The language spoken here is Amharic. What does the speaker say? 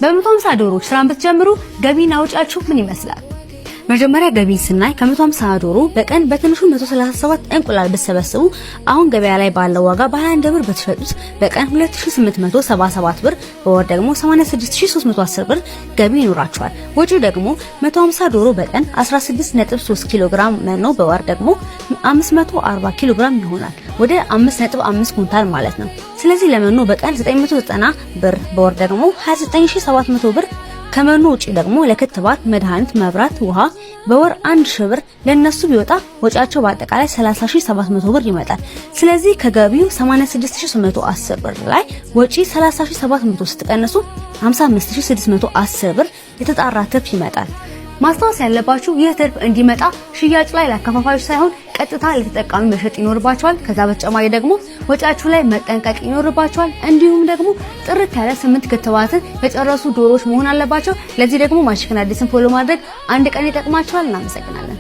በ150 ዶሮዎች ስራን ብትጀምሩ ገቢና ወጪያችሁ ምን ይመስላል? መጀመሪያ ገቢን ስናይ ከ150 ዶሮ በቀን በትንሹ 137 እንቁላል ብትሰበስቡ አሁን ገበያ ላይ ባለው ዋጋ በ21 ብር ብትሸጡት በቀን 2877 ብር፣ በወር ደግሞ 86310 ብር ገቢ ይኖራችኋል። ወጪው ደግሞ 150 ዶሮ በቀን 16.3 ኪሎ ግራም መኖ በወር ደግሞ 540 ኪሎ ግራም ይሆናል። ወደ 5.5 ኩንታል ማለት ነው። ስለዚህ ለመኖ በቀን 990 ብር፣ በወር ደግሞ 29700 ብር፣ ከመኖ ውጪ ደግሞ ለክትባት፣ መድኃኒት፣ መብራት፣ ውሃ በወር 1000 ብር ለነሱ ቢወጣ ወጪያቸው በአጠቃላይ 30700 ብር ይመጣል። ስለዚህ ከገቢው 86810 ብር ላይ ወጪ 30700 ስትቀንሱ 55610 ብር የተጣራ ትርፍ ይመጣል። ማስታወስ ያለባችሁ ይህ ትርፍ እንዲመጣ ሽያጭ ላይ ለአከፋፋዮች ሳይሆን ቀጥታ ለተጠቃሚ መሸጥ ይኖርባቸዋል። ከዛ በተጨማሪ ደግሞ ወጪያችሁ ላይ መጠንቀቅ ይኖርባቸዋል። እንዲሁም ደግሞ ጥርት ያለ 8 ክትባትን የጨረሱ ዶሮዎች መሆን አለባቸው። ለዚህ ደግሞ ማሽክን አዲስን follow ማድረግ አንድ ቀን ይጠቅማቸዋል። እናመሰግናለን።